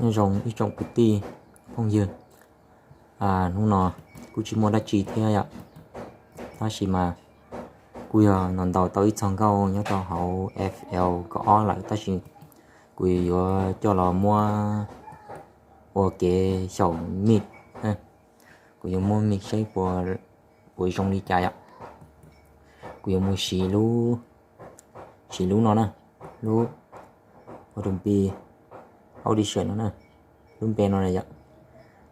Nyob zoo ib tsoom kwv tij phooj ywg, hnub no kuj tsis muaj dab tsi thiab yom, tab sis mas kuj yog ntaus ntaus tau ib txog nkauj nyob rau hauv F L kaum ob lawm, tab sis kuv yuav coj los muab ua kev xyaum mix. Kuv yuav muab mix seb puas zoo li cas yom. Kuv yuav mus siv lub, siv lub no na, lub Adobe Audition no na, lub npe no yom.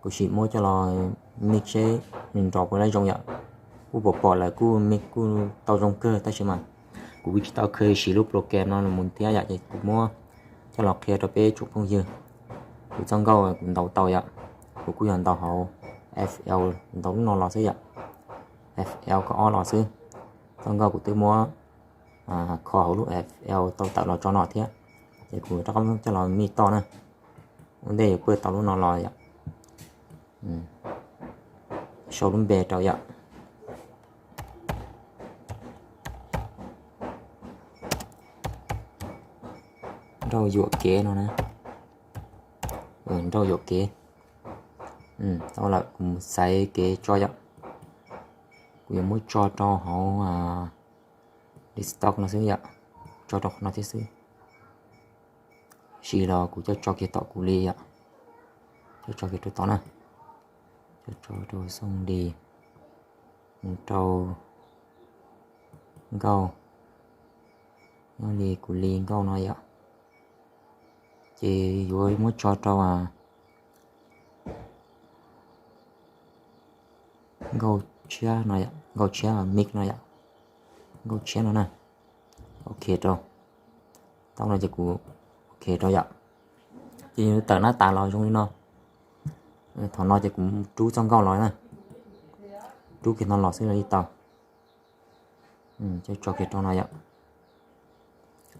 Kuv sim muab coj los mix seb nws nrov puas zoo yom. Kuj pom pom lawv kuj mix kuj tau zoo kawg, tab sis mas kuv kuj tsis tau kheev siv lub program no mus thiab yom, ces kuv muab coj los qhia rau peb tsoom phooj ywg. Kuv txoj nkauj kuv ntaus tau yom, kuv kuj yog ntaus hauv F L, ntaus lub no los xwb yom, F L kaum ob los xwb. Txoj nkauj kuv twb muab kho hauv lub F L tau tawm los tso no thiab, ces kuv rov qab coj los mix toj na. Ua ntej yuav pab tau lub no los yom, sau lub npe rau yom. Nrauj yuam kev no na, nrauj yuam kev. Tau lawm, kuv mus xaiv kev tso yom. Kuv yuav muab tso rau hauv desktop no xwb yom, tso rau qhov no thiab xwb. Sis los kuv coj tso kiag tom kuv li yom, coj tso kiag rau tod na, coj tso rau xoo li, mus rau nkauj, nyob li kuv li nkauj no yom, ces yuav muab tso rau nkauj tshiab no, nkauj tshiab mix no yom, nkauj tshiab no na. Ok rau, tau no ces kuv ok rau yom, ces tawm nab tas los zoo li no. Thaum no ces kuv rub txoj nkauj los na, rub kiag no los xwb li tau. Coj tso kiag rau no yom,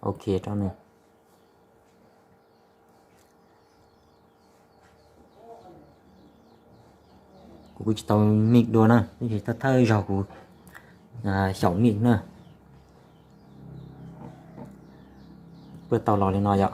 ok rau nws. Kuv kuj tsis tau mix dua na, tab sis thawj thawj zaug kuv xyaum mix na, pab tau los li no yom.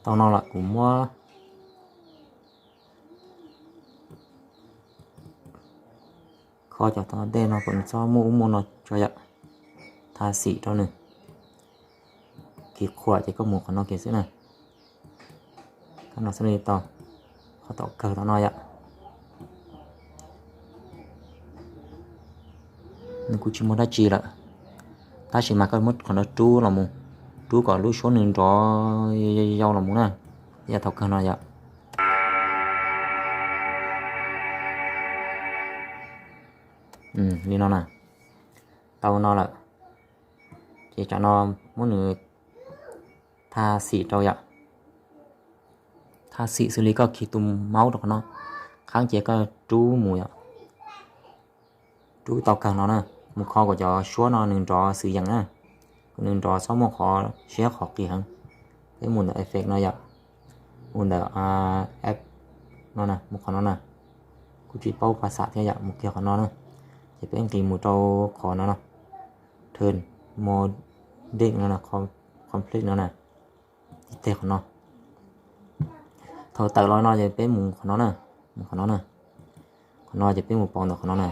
Tau no lawm kuv muab kho cov tau dej no kom nws txhob muaj ub muaj no tso yom, tha xim rau nws. Kis qhuam ces koj mus qhov no kiag xwb na, kab no xwb li tau, qhov tom kawg tom no yom. Nws kuj tsis muaj dab tsi lawm, tab sis mas koj muab qhov no rub los mus, rub kom lub suab nws nrov yau los mus na, yam thaum kawg no yom. Li no na, tau no lawm, ces tsam no muab nws tha xim rau yom. Tha xim xws li koj khi tus maub rau qhov no, qhab ces koj rub mus yom, rub tau kawg no na, mus kho kom cov suab no nws nrov xwm yees na, kom nws nrov txhob muaj qhov siab qhov qis heev. Peb mus ntawm effect no yom, mus ntawm app no na, mus qhov no na, kuj tsis paub phas xam thiab yom, mus kiag qhov no na, ces peb nqis mus rau qhov no no, turn mode no, complete no na, tib teg qhov no. Thaum tawm los no ces peb mus qhov no na, mus qhov no na, qhov no ces peb mus pauv ntawm qhov no na,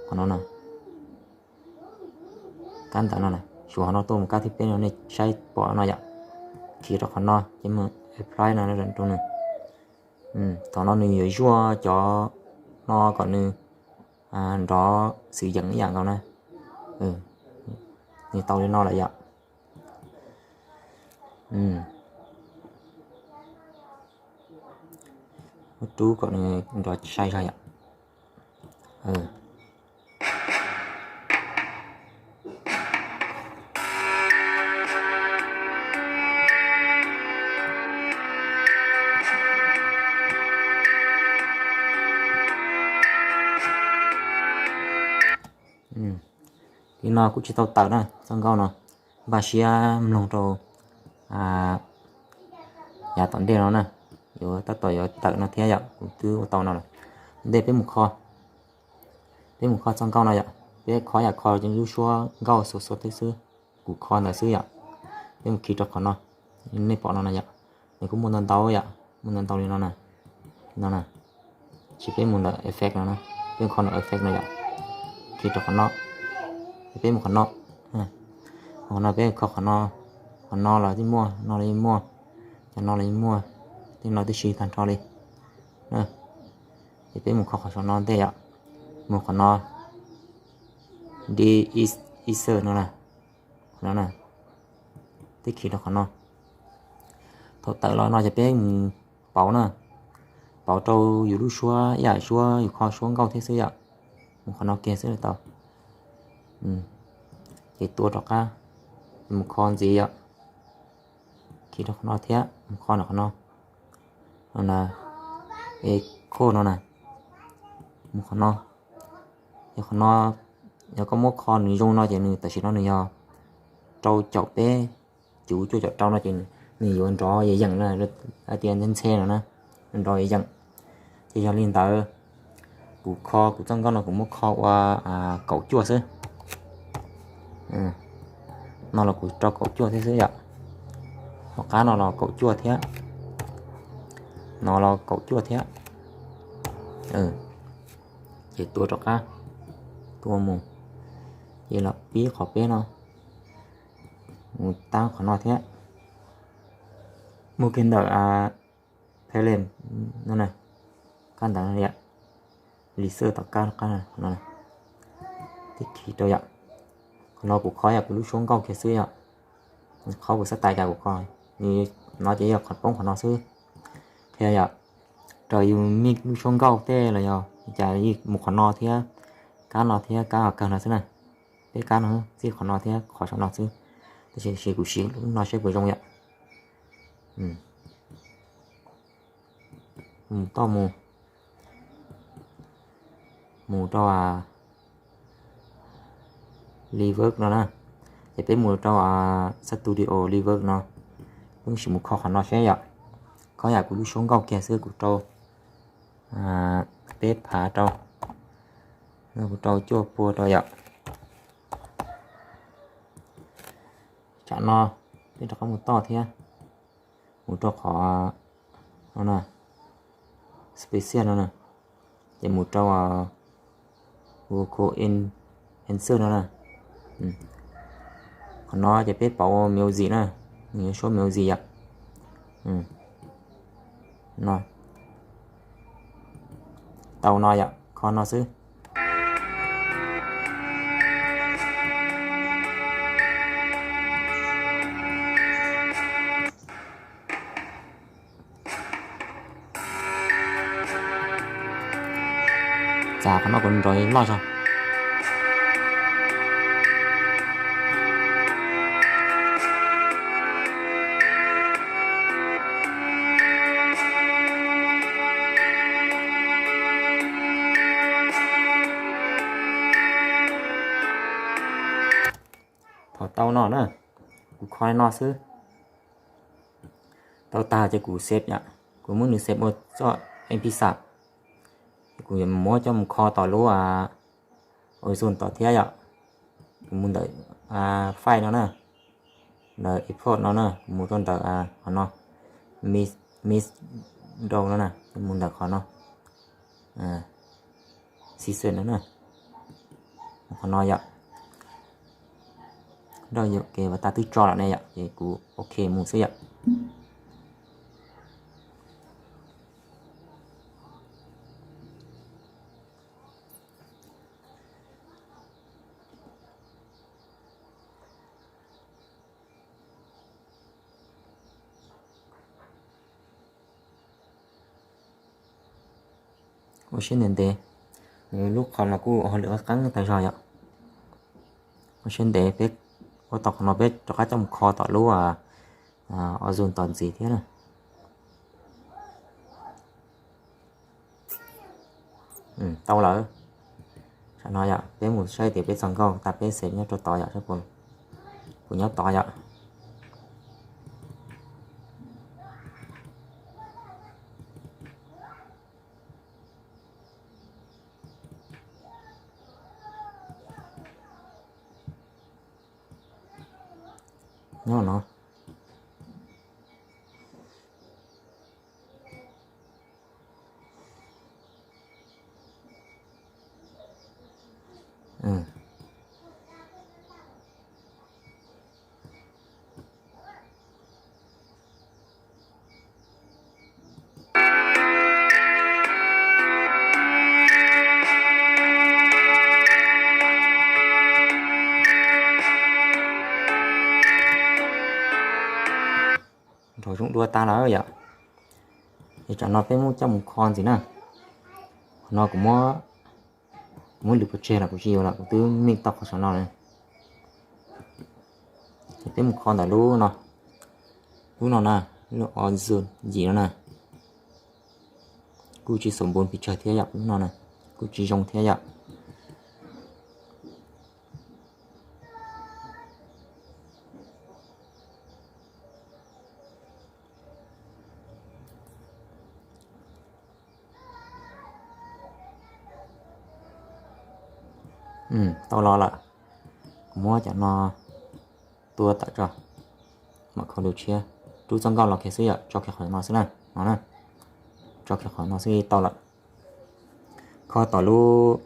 qhov no na, kab ntawm no na, suav qhov no tuaj mus kab thib peb no nej saib pom no yom. Khi rau qhov no ces mus apply no rau nws. Thaum no nws yuav zuaj cov no kom nws nrov xwm yees ib yam nkaus na. Nws tau li no lawm yom. Muab rub kom nws nrov sai zog yom. Li no kuj tsis tau tawm na, txoj nkauj no. Npaj siab mloog rau, yav tom ntej no na, yuav tab tom yuav tawm no thiab yom, kuv twb ua tau no lawm. Ntej peb mus kho, peb mus kho txoj nkauj no yom, peb kho yam kho lub suab nkauj xuav xuav teb xwb, kuv kho ntawd xwb yom. Peb mus khi rau qhov no, nej pom no na yom, nws kuj muaj ntau ntau yom, muaj ntau ntau li no na, no na. Ces peb mus ntawm effect no na, peb mus kho ntawm effect no yom, khi rau qhov no, peb mus qhov no, qhov no peb kho qhov no, qhov no los yeej muaj, no los yeej muaj, cov no los yeej muaj, tej no tib si tag nrho li. Ces peb mus kho qhov saum no ntej yom, mus qhov no, de-easer no na, qhov no na, peb khi rau qhov no. Thaum tawm los no ces peb mus pauv na, pauv rau yus lub suab ib yam suab yus kho suab nkauj thiab xwb yom. Mus qhov no kiag xwb tau. Ces tua rov qab, mus kho ntxiv yom. Khi rau qhov no thiab mus kho ntawm qhov no, no na, echo no na, mus qhov no. Yog qhov no, yog koj muab kho nws zoo no ces nws tam sim no nws yog rau caum peb, cuv cuaj caum rau no ces nws yuav nrov yeej yeem na, hais tias nthe nthe no na, nrov yeej yeem. Ces yog li ntawd, kuv kho kuv txoj nkauj no kuv muab kho ua kaum cuaj xwb. No los kuv rau kaum cuaj thiab xwb yom. Tom qab no los kaum cuaj thiab, no los kaum cuaj thiab. Ces tua rov qab, tua mus, ces los pib qhov peb no, mus tab qhov no thiab, mus kiag ntawm palette no na, kab ntawd yom, laser tom kab qab no, tib khi rau yom. Qhov no kuv kho yog kuv lub suab nkauj kiag xwb yom, qhov kuv xav tau cas kuv kho. No ces yog qhov poob qhov no xwb. Qhia yom, raws yus mix lub suab nkauj tej los yog cas mus qhov no thiab, kab no thiab kab kawg no xwb na. Peb kab no, txij qhov no thiab qhov saum no xwb. Tab sis kuv siv lub no saib puas zoo yom. Mus toj mus, mus rau reverb no na. Ces peb mus rau Studio Reverb no, peb sim mus kho qhov no seb yom. Kho yam kuv lub suab nkauj kiag xwb, kuv rau peb phav rau, kuv rau cuaj pua rau yom. Tsam no peb rov qab mus toj thiab, mus rau qhov no na, special no na, ces mus rau vocal enhancer no na. Qhov no ces peb pauv music na, nws yuav suab music yom. No, tau no yom, kho no xwb. Txav qhov no kuv nrov loj zog. Thaum tau no na, kuv kho li no xwb. Tau tag ces kuv save yom, kuv muab nws save ua txoj M P sa, kuv yuav muab coj mus kho tom lub Audition tod thiab yom. Kuv mus ntawm file no na, ntawm export no na, kuv mus rau ntawm qhov no, mix, mix down no na, mus ntawm qhov no, season no na, qhov no yom. Nroj yom, ke ua tas twb tso lawm ne yom, ces kuv ok mus xwb yom. Ua siab ntev ntev, lub qhov no kuj ua hauj lwm qab qeeb tag zog yom. Ua siab ntev peb ua tau qhov no peb rov qab coj mus kho tom lub Audition tom ntxiv thiab na. Tau lawm. Tam no yom, peb mus saib tias peb txoj nkauj tas peb save nyob rau tod yom, saib puas nyob tod yom. Nyob no. Nrov zoo dua tas lawm yom. Es tsam no peb muab coj mus kho ntxiv na. Qhov no kuv muab, kuv muab lwv pov tseg los kuv tsis yuav lawm, kuv twb mix tau qhov saum no lawm. Ces peb mus kho ntawm lub no, lub no na, lub Audio yim no na. Kuj tsis xom npoo pes tsawg thiab yom, lub no na, kuj tsis zoo thiab yom. Tau los lawm. Kuv muab cov no tua tawm tso, mam kho lub tshiab. Rub txoj nkauj los kiag xwb yom, tso kiag qhov no xwb na, no na. Tso kiag qhov no xwb tau lawm. Kho tom lub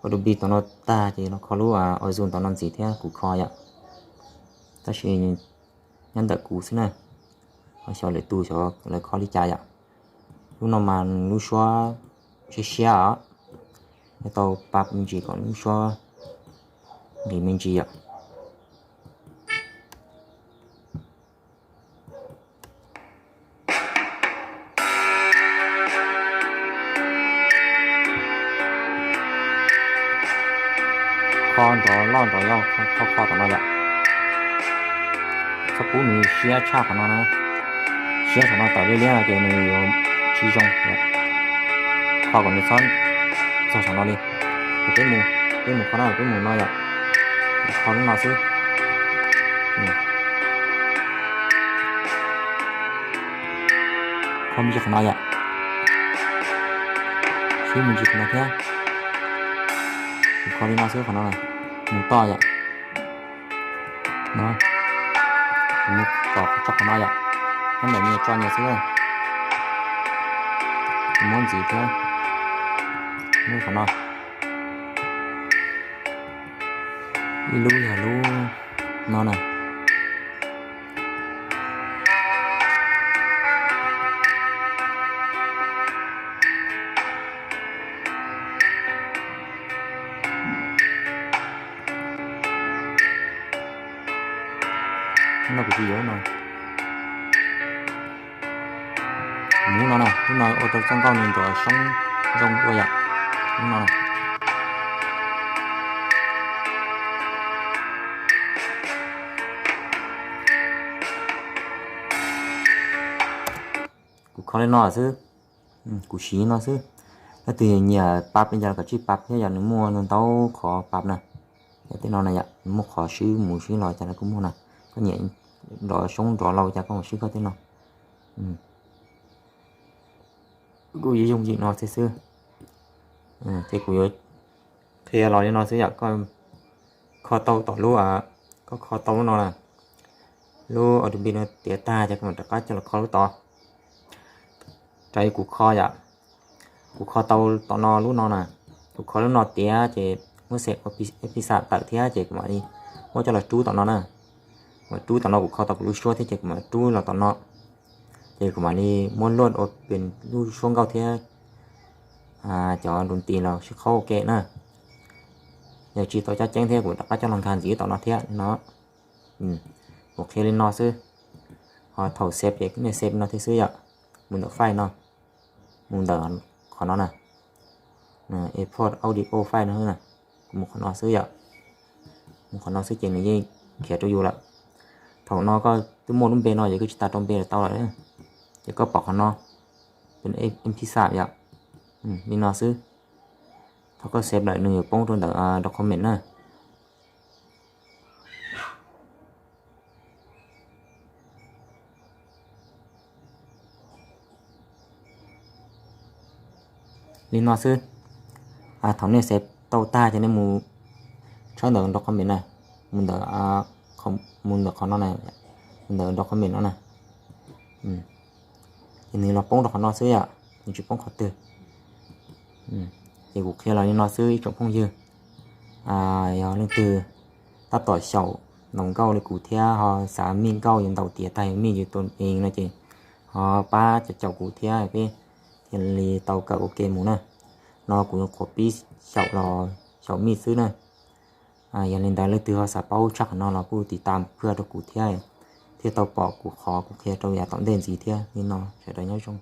Adobe tom no tag ces los kho lub Audition tom no ntxiv thiab kuv kho yom. Tab sis nyob ntawm kuv xwb na, ho xyov lwm tus xyov lawv kho li cas yom. Lub no mas lub suab siab siab os, yuav tau pab me ntsis kom lub suab nqis me ntsis yom. Kho nrov loj nrov yau, kho kho tom no yom. Txhob pub nws siab tshaj qhov no na. Siab saum no tawm liab liab no ces nws yuav tsis zoo. Kho kom nws txhob txog saum no li. Peb mus, peb mus kho no, peb mus no yom. Kho lub no xwb. Kho me ntsis qhov no yom. Swb me ntsis qhov no thiab. Kuv kho li no xwb qhov no, mus toj yom. No, kuv mus tom tso qhov no yom. Nyob ntawm nyias tso nyias xwb. Kuv muab ntxiv thiab. Muab qhov no. Ib lub yog lub no na. No kuv tsis yuav no. Lub no na, lub no ua rau txoj nkauj nws nrov soob zoo dua yom. Lub no na. Kuv kho li no xwb. Kuv siv no xwb. Leej twg nyiam pab li cas los kav tsij pab thiab, yog nws muaj ntau qhov pab na. Yog tej no na yom, nws muaj qhov swb mus swb los cas los kuj muaj na. Koj nyiam nrov soob nrov lau cas koj mus swb koj tej no. Kuj yooj yim no thiab xwb. Ces kuv yuav qhia los li no xwb yom. Koj kho tau tom lub, koj kho tau lub no na, lub Adobe no tiav tag ces koj mam rov qab coj los kho lub tod. Raws li kuv kho yom, kuv kho tau tom no lub no na, kuv kho lub no tiav ces muab xeem ua Pixar tawm thiab ces kuv mam li muab coj los rub tom no na. Kuv mam rub tom no, kuv kho tau kuv lub suab thiab ces kuv mam rub los tom no. Ces kuv mam li muab load ua pem lub suab nkauj thiab cov nroo tis los sib qhaub ua ke na. Yog tsis tau caj ceeb thiab kuv rov qab coj los nkag ntxiv tom no thiab no. Kuv qhia li no xwb. Ho thaum save ces nej save no thiab xwb yom. Mus ntawm file no, mus ntawm qhov no na, export audio file no na. Kuv mus qhov no xwb yom. Mus qhov no xwb ces nws yeej khiav rau yus lawm. Thaum no koj twb muaj lub npe no ces koj tsis tas rau npe los tau lawm. Ces koj pom qhov no, pem MP xam yom. Li no xwb. Thaum koj save lawm nws yuav poob rau ntawm document na. Li no xwb. Thaum nej save tau tag ces nej mus tshawb ntawm document na, mus ntawm qhov mus ntawm qhov no na, mus ntawm nrov qhov mem no na. Ces nws los poob rau qhov no xwb yom, nws tsis poob qhov twg. Ces kuv qhia los li no xwb ib tsoom phooj ywg. Yog leej twg tab tom xyaum ntaus nkauj li kuv thiab ho xav mij nkauj yuav ntaus tiav tag yuav mij yus tus ees no ces ho pab caum kuv thiab peb thiaj li tau kawm ua ke mus na. No kuv qhuav pib xyaum los xyaum mij xwb na. Yog li ntawd leej twg ho xav paub tshaj qhov no los kuj tiv tam phaj rau kuv thiab, thiaj tau pom kuv qhov kuv qhia rau yav tom ntej ntxiv thiab. Li no sawv daws nyob zoo.